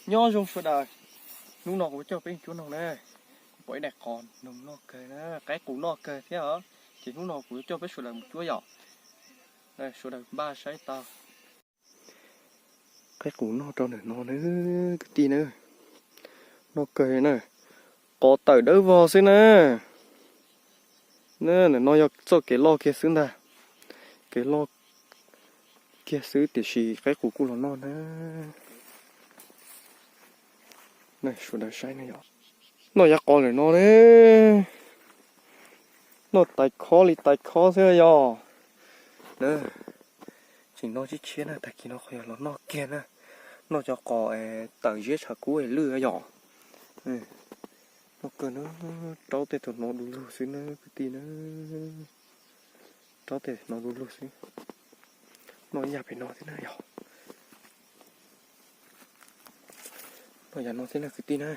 Nyob zoo sawv daws, hnub no kuv coj peb cuab noog na, kuv pom ib daim qos noog noj kawg na, qaib qus noj kawg thiab os, ces hnub no kuv yuav coj peb sawv daws mus cuab yom. Sawv daws npaj saib tau. Qaib qus noj rau ntawm no na, kwv tij na, noj kawg na, qos tawm dawb vog xwb na. Ntawm no yog txoj kev loj kiag xwb ntag, kev loj kiag xwb tiam sis qaib qus kuj los noj na. Sawv daws saib na yom, noj yav qos lawm no ne, noj tais khob li tais khob xwb yog. Tseem noj tshiab tshiab na, tag kis no qhov yog los noj kiag na, noj cov qos tawm ziab tshav kub lwj yom. Noj kawg na, raub tej tug hnov du lug xwb na kwv tij na, raub tej hnov du lug xwb. Noj ib yam pem no thiab na yog, noj yam no thiab na kwv tij na.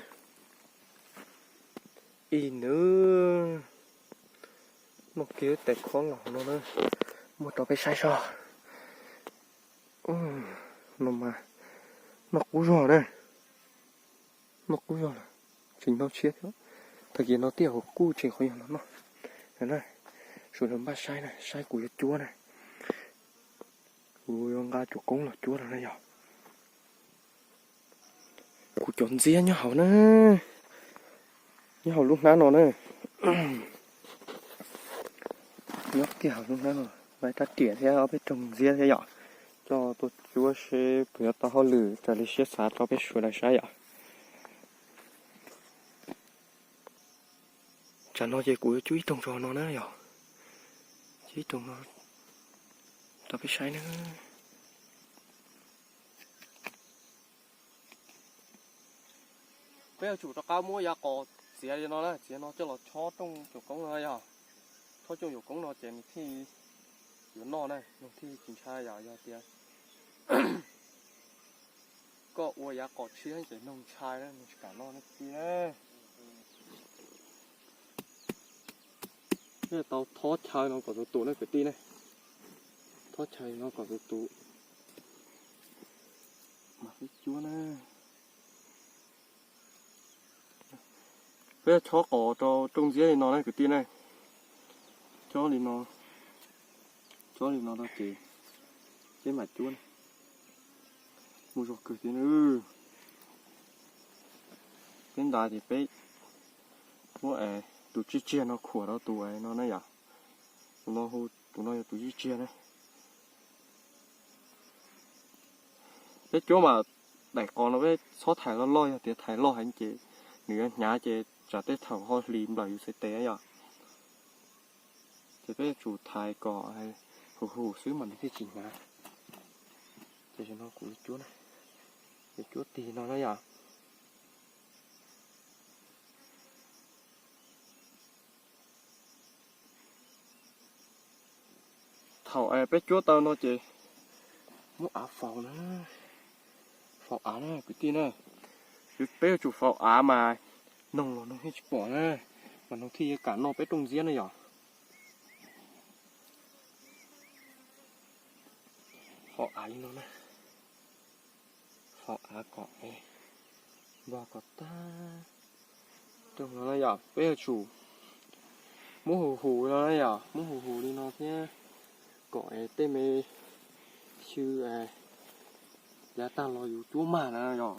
Ib nws noj kiag tais khob los no na, muab rau peb saib soj. No mas noj qub zog na, noj qub zog lawm, tseem noj tshiab thiab. Tag kis no tej zaum kuj tseem qhov yog los noj na. Sawv daws npaj saib na, saib kuv yuav cuab na, kuv yuav nqa cuam koob los cuab no na yog. Kuv cov ntxiab nyob hauv na, nyob hauv lub hnab no na, nyob kiag hauv lub hnab no, lawv rab riam thiab ob peb rooj ntxiab thiab yom. Coj tuaj cuab seb puas yuav tau hauj lwm raws li siab xav rau peb sawv daws saib yom. Tsam no ces kuv yuav cuab ib rooj rau no na yog, cuab ib rooj no rau peb saib na. Peb yuav tsum rov qab muab yav qos txiav li no na, txiav no coj los chob rooj cuam koob no yog, chob rooj cuam koob no ces nws thiaj yuav noj na, noog thiaj tsis ntshai yom. Yog tias koj ua yav qos tshiab ces noog ntshai na, noog tsis kam noj na kwv tij na. Peb tau thob chaw no kom tus tus na kwv tij ne, thob chaw no kom tus tus mas peb cuab na. Peb chob qos rau rooj ntxiab li no na kwv tij ne, chob li no, chob li no rau ces peb mam cuab na. Muaj zog kawg thiab na. Peb ntaus ces peb muab tus tsij tsiag no khuam rau tus no na yom. Tus no, tus no yog tus tsij tsiag na. Peb cuab mas daim qos no peb txhob thaiv loj loj, yog tias thaiv loj heev ces nws yuav hnyav ces tsam tej thaum ho hlis nplawm yus txhais tes yom. Ces peb yuav tsum thaiv kom huv huv xwb mas nws thiaj tsis hnyav. Ces no kuv yuav cuab na, yuav cuab tig no na yom. Thaum peb cuab tau no ces muab av faus na, faus av na kwv tij na. Peb yuav tsum faus av mas noog los noog thiaj tsis pom na, mas noog thiaj yuav kam noj peb rooj ntxiab na yom. Faus av li no na, faus av kom npog kom tag. Rooj no na yom, peb yuav tsum muab huv huv no na yom, muab huv huv li no thiab kom tej me xyw yav tag los yus cuab mag na yom.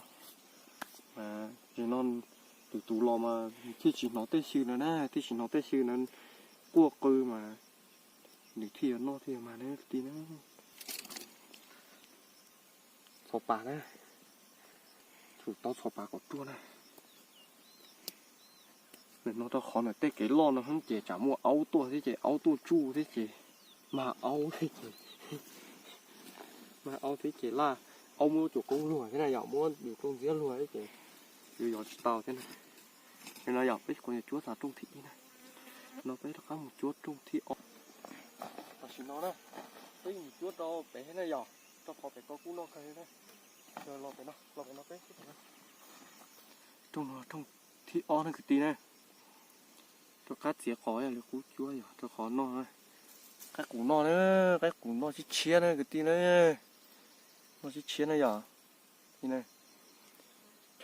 Ces no tus tus los mas thiaj tsis hnov tej xyw no na, thiaj tsis hnov tej xyw no quaj qw mas nws thiaj yuav noj thiaj yuav mag na kwv tij na. Txhos pas na, tsum tau txhos pas kom ruaj na. Nim no rau qhov ntawm tej kev loj no ces tsam muaj aub tuaj thiab ces aub tuaj tsuj thiab ces mag aub thiab ces, mag aub thiab ces laj, aub muab cuam koob luag thiab na yom, muab yus rooj ntxiab luag thiab ces yuav yos tsis tau thiab na. No yog peb kuv yuav cuab txog rooj thib ib na, no peb rov qab mus cuab rooj thib ob. Tam sim no na, peb mus cuab rau pem na yom, rau qhov pem ko kuj noj kawg li na. Los pem no, los pem no peb cuab pem no. Rooj no rooj thib ob na kwv tij na. Rov qab txiav qos yog li qub cuab yog rau qhov noj, qaib qus noj na, qaib qus noj tshiab tshiab na kwv tij na, noj tshiab tshiab na yom. Li na,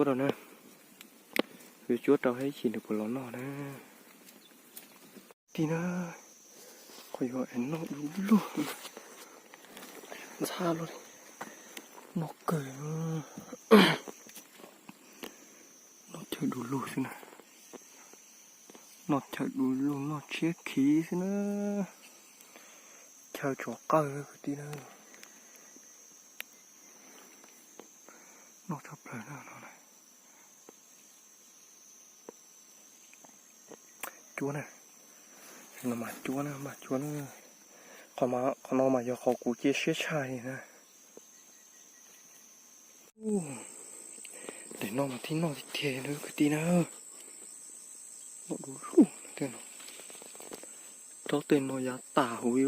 cuab rau na. Yuav cuab rau saib ib chim nws puas los noj na. Tij na, qhov yuav es noj du lug, ntxhab luaj li, noj kawg, noj chaw du lug xwb na, noj chaw du lug noj tshiab khiv xwb na, chaw tsuas qawj kwv tij na, noj tshaj plaws na no na. Cuab na, no mas cuab na, mas cuab na. Qhov no mas yog qhov kuv cia siab tshaj li na. Daim no mas tib noj tiag tiag na kwv tij na. Noj du lug tej no, raub tej no yav tas huv li.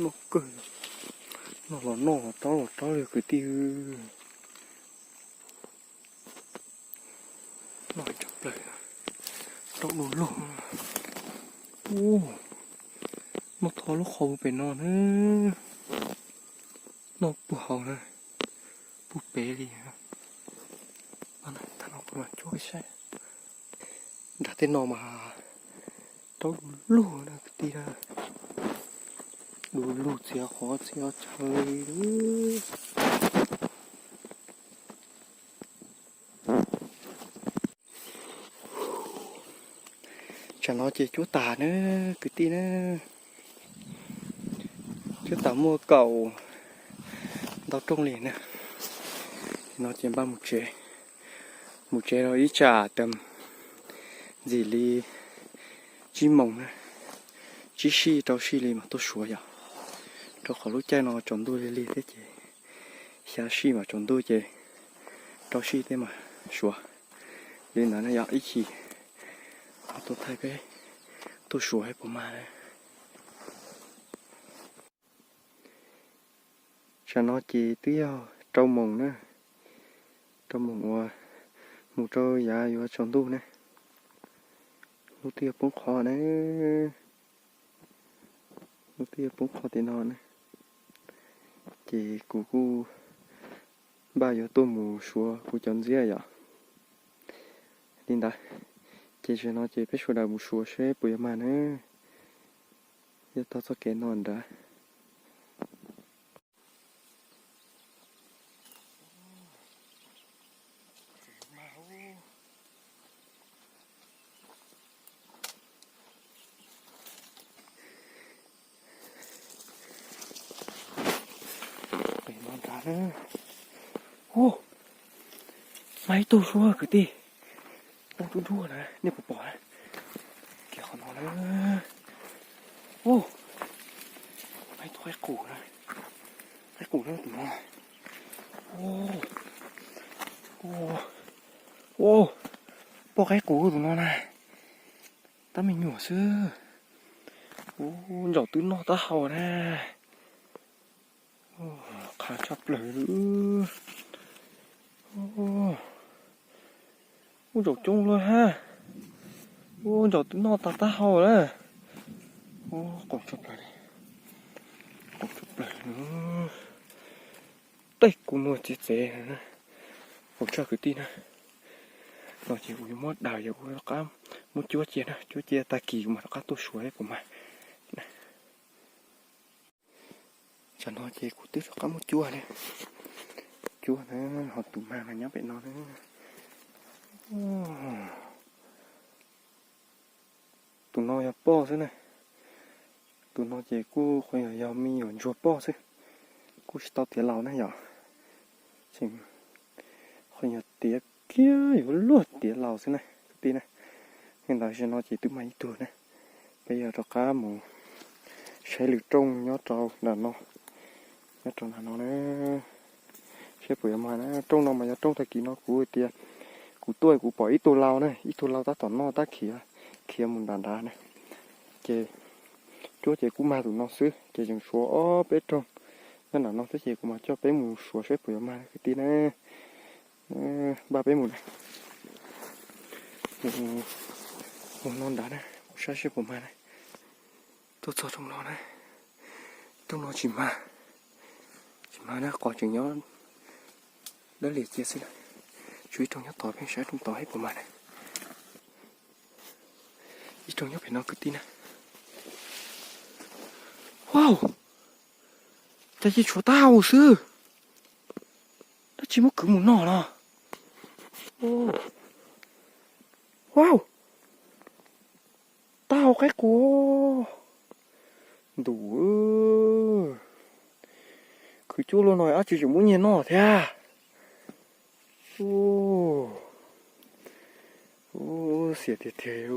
Noj kawg, noj los noj, raub los raub li kwv tij. Noj tshaj plaws, raub du lug. Noj tho lub qhov pem no na, noj puag hauv na, puag pem li. Tag no kuv mam cuab saib. Nram tej no mas raub du lug na kwv tij na, du lug txiav qhov txiav chaw li. Tsam no ces cuab tas na kwv tij na, cuab tas muaj kaum ntau rooj li na. No ces npaj mus tsev, mus tsev rau ib tsam tag ntxim li tsib moos na, tsib sij rau sij li mas tuaj suav yom, rau qhov lub caij no tsaus ntuj lig lig thiab ces xya sij mas tsaus ntuj ces rau sij tej mas suav li ntawd na yom, ib chim ho tuaj thaij peb tuaj suav saib puas mag na. Tsam no ces twb yog rau moos na, rau moos uas mus rau yav yuav tsaus ntuj na. Lub twb yog poob qho na, lub twb yog poob qho tim no na. Ces kuv kuj npaj yuav tuaj mus suav kuv cov ntxiab yom. Li ntawd, ces zaum no ces peb sawv daws mus suav seb puas yuav mag na. Yog tau txoj kev no nrad. Pem no nrad na. Ub, mag ib tug suab kwv tij. Poob dub dub na, nej puas pom na? Kiag qhov no na. Ub, mag ib tug qaib qus na. Qaib qus na tus no. Ub, ub, poj qaib qus tus no na. Tab me nyuam xwb. Ub, ntsaum twb noj taub hau na. Qab tshaj plaws li. Ub, ntsaum coob luaj hab. Ub, ntsaum twb noj tas taub hau na. Ub, qaum tshaj plaws li. Qaum tshaj plaws li. Tej kuv muag txiv tsev. Ua tsaug kwv tij na. No ces kuv yuav muab daws, yog kuv rov qab muab cuab cia na, cuab cia tag kis kuv mam rov qab tuaj suav seb puas mag. Tsam no ces kuv twb rov qab muab cuab na. Cuab na, ho tus mag mas nyob pem no na. Tus no yog poj xwb na. Tus no ces kuj qhov yog, yog me nyuam ntsuag poj xwb, kuj tsis tau tiav laus na yom. Tseem qhov yog tiav kiag yuav luag tiav laus xwb na kwv tij na. Li ntawd zaum no ces twb mag ib tug na. Peb yuav rov qab mus saib lwm rooj nyob rau nram no, nyob rau nram no na, seb puas yuav mag na. Rooj no mas yog rooj tag kis no kuv tias kuv tuaj kuv pom ib tug laus na, ib tug laus tab tom noj tab khiav, khiav mus nram nrad na. Ces cuab ces kuj mag tus no xwb ces tseem tshuav ob peb rooj nyob nram no thiab ces kuv mam coj peb mus suav saib puas yuav mag na kwv tij na. Npaj peb mus na. Mus no nrad na, mus saib seb puas mag na. Tuaj txog rooj no na, rooj no tsis mag, tsis mag na, qos tseem nyob dawb lias cia xwb na. Tshuav ib rooj nyob tod, peb saib rooj tod seb puas mag na. Ib rooj nyob pem no kwv tij na. Wow, cas cia tshuav taub hau xwb, dab tsi muab kwv mus noj no. Wow, taub hau qaib qus. Ntuj, khwv cuab luaj no dab tsi tseem muab nyiag noj thiab. Xiam tiag tiag.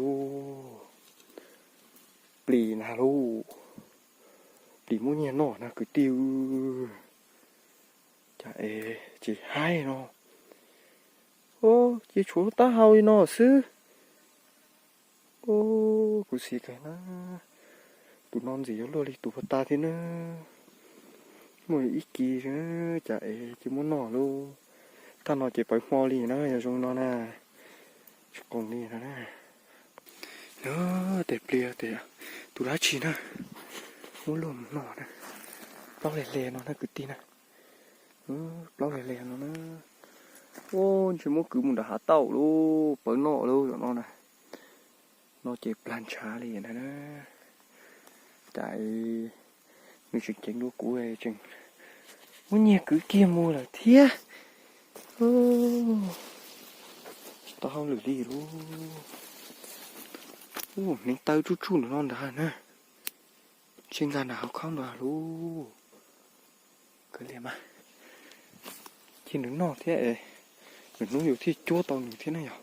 Plis na lauj, plis muab nyiag noj na kwv tij. Cas es tsis haib no. Ces tshuav lub taub hau li no xwb. Kuv xav kawg na, tus no ntxim yuav luaj li tus puag ta thiab na. Muaj ib kis, cas es cia muab noj lauj. Tag no ces pawv hmo li na, yog zoo no na, tsis qoos li no na. Tes plis tes, tus dab tsi na, muab luaj mus noj na. Plaub hle hle no na kwv tij na. Plaub hle hle no na. Ub, ntshe muab kwv mus nram hav tauj lauj, pawv noj lauj zaum no na. No ces plag ntshav li na. Cas nws tseem ceev dua kuv, tseem muab nyiag kwv kiag mus lawm thiab. Tsis tau hauj lwm li lauj. Hneev taw tsuj tsuj ntawm no nrad na. Ntshe ntxa nram hauv khaub ntawd lauj. Kav liam mas, cia nws noj thiab es nws hnub yus thiaj cuab tau nws thiab na yog.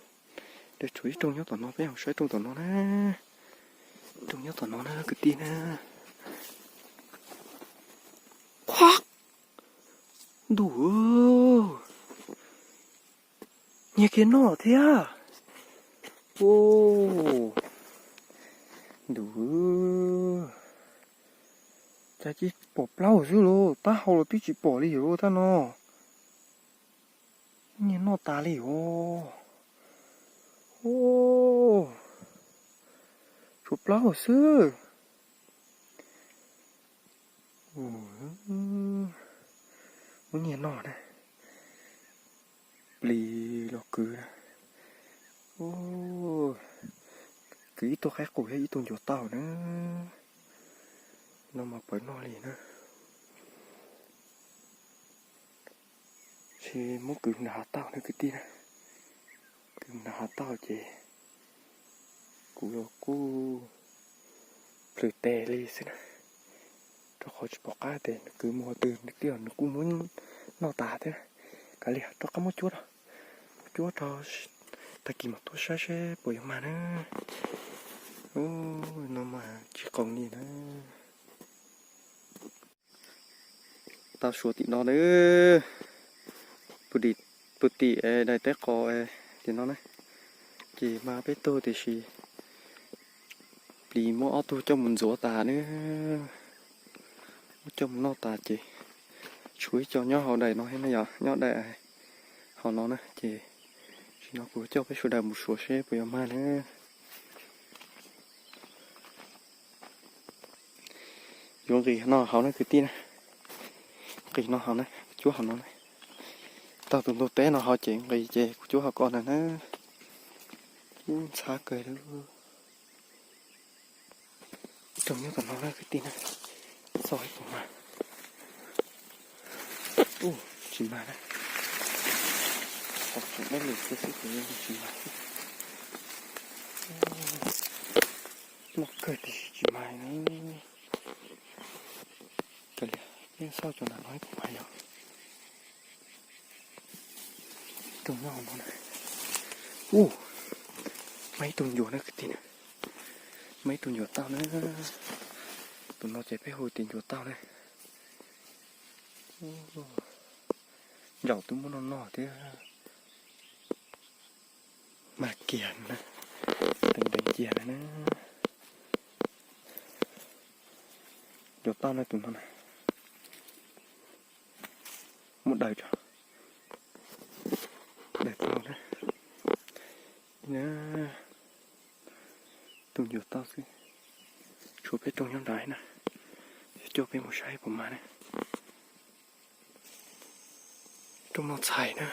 Ces tshuav ib rooj nyob tom no, peb mus saib rooj tom no na. Rooj nyob tom no na kwv tij na. Ntuj, Nyiag kiag noj thiab. Ua, ntuj, cas tsis pom plaub xwb los, taub hau los twb tsis pom li os tab no. Nyiag noj tas li os. Tshuav plaub xwb. Muab nyiag noj na. Plis los kwv na. Kwv ib tug qaib qus thiab ib tug ncuav tauj na. No mas pawv noj li na. Ces muab kwv nram hav tauj na kwv tij na. Kwv nram hav tauj ces kuv los kuj plhws tes li xwb na, rau qhov tsis pom qab tias nws kwv mus qhov twg, nws kuj muab noj tas thiab. Kav liam, rov qab muab cuab, muab cuab rau, tag kis mam tuaj saib seb puas yuav mag na. No mas tsis qoos li na. Tau suav tim no na, puag tim daim teb qos tim no na, ces mag peb tug tiam sis plis muab ob tug coj mus ntxuav tas na, muab coj mus noj tas ces tshuav ib co nyob hauv daim no thiab na yom, nyob daim hauv no na ces tam sim no kuv coj peb sawv daws mus suav seb puas yuav mag na. Yuav nqis no hauv na kwv tij na, nqis no hauv na, cuab hauv no na. Taug tus ntug teb no hauv ces nqis ces kuv cuab hauv ko na na. Ub, ntxhab kawg li. Rooj nyob tom no na kwv tij na, xauj ib puas mag. Ub, tsis mag na. Qhov tseem deb lus xwb xwb ces yeej tsis mag xwb. Noj kawg tiam sis tsis mag na. Kav liam, yeej xauj cov nram no ib puas mag yog. Rooj nyob hauv no na. Ub, mag ib tug ncuav na kwv tij na. Mag ib tug ncuav tauj na. Tus no ces peb hu tias ncuav tauj na. Ntsaum twb muab noj noj thiab. Mag kiag na, deev deev kiag na. Ncuav tauj na tus no na. Muab daws tso. Daws tau na. Tus ncuav tauj xwb. Tshuav peb rooj nyob nrad na. Coj peb mus saib puas mag na. Rooj no txhais na,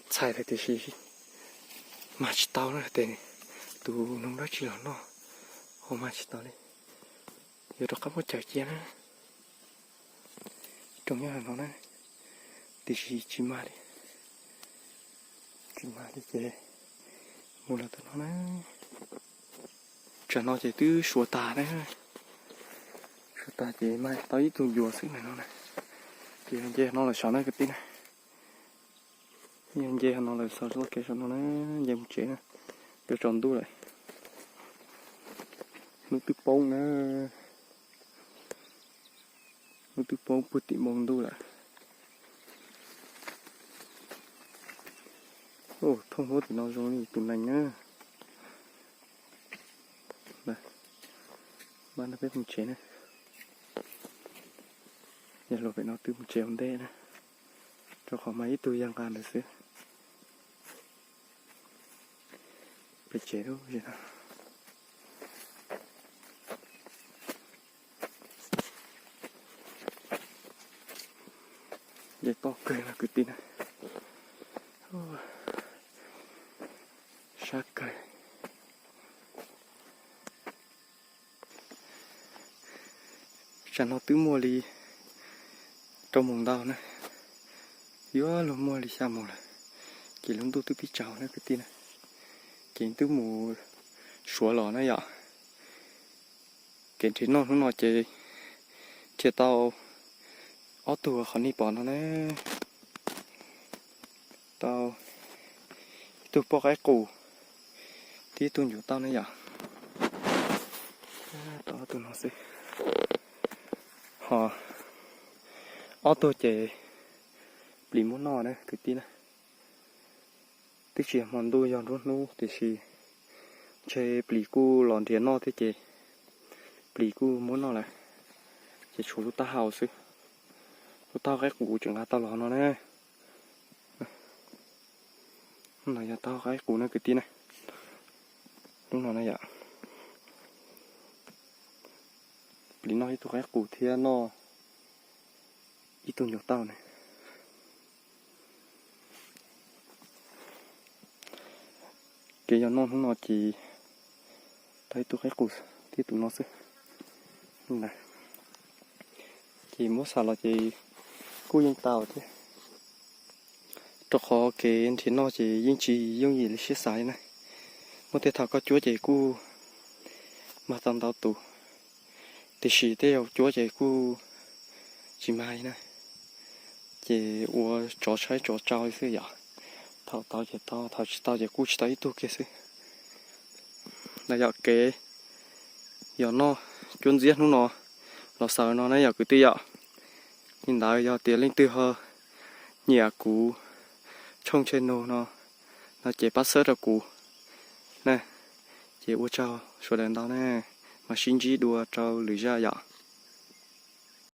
txhais lawm tiam sis mag tsis tau na, tes tus noog dab tsi los noj, ho mag tsis tau li. Yuav rov qab muab caws cia na. Rooj nyob no na, tiam sis tsis mag li, tsis mag li ces mus lawm tom no na. Tsam no ces twb suav tas na, suav tas ces mag tau ib tug ncuav xwb na no na. Ces yog nce no lawm saum na kwv tij na, yog nce no lawm saum txoj kev saum no na, nce mus tsev na, yuav tsaus ntuj lawm. Hnub twb poob na, hnub twb poob puag tim npoo ntuj lawm. Thooj huab tim no zoo li tus nees na. Mas no peb mus tsev na. Yog luag pem no twb mus tsev ua ntej na, rau qhov mas ib tug yag nqa ntawd xwb. Pem tsev lub zem no. Nce toj kawg no kwv tij na. Sab kawg. Tsam no twb muaj li rau moos ntau na, yuav luag muaj li xya moos lawm, ces lub ntuj twb pib tsaus na kwv tij na, ces twb mus suav los na yom. Kev nrhiav noj hnub no ces nrhiav tau ob tug qhov nej pom no na, tau ib tug poj qaib qus thiab ib tug ncuav tauj na yom. Tau ob tug no xwb, ho ob tug ces plis muab noj na kwv tij na. Twb tsis yog hmo ntuj, yog nruab hnub tiam sis ntshe plis kuj los nrhiav noj thiab ces plis kuj muab noj lawm, ces tshuav lub taub hau xwb. Lub taub hau qaib qus tseem nqa tau los no na. No yog taub hau qaib qus na kwv tij na. Lub no na yom. Plis noj ib tug qaib qus thiab noj ib tug nyuag tauj na. Kev yog noj hnub no ces tau ib tug qaib qus thiab tus no xwb. Ces muab xav los ces kuj yeej tau thiab, rau qhov kev nrhiav noj ces yeej tsis yooj yim li siab xav li na. Muaj tej thaum koj cuab ces kuj mag tau ntau tus, tiam sis tej zaum cuab ces kuj tsis mag li na. Ces ua tsov tshaib tsov tsau li xwb yom. Thaum tau ces tau, thaum tsis tau ces kuj tsis tau ib tug kiag xwb. Ntawd yog kev yog noj cuab ntxiab hnub no los xaus no na yom kwv tij yom. Li ntawd yog tias leej twg ho nyiam kuv tshooj channel no, no ces pab xab rau kuv na. Ces ua tsaug sawv daws ntau na, mas sib ntsib dua rau lwm zaj yom.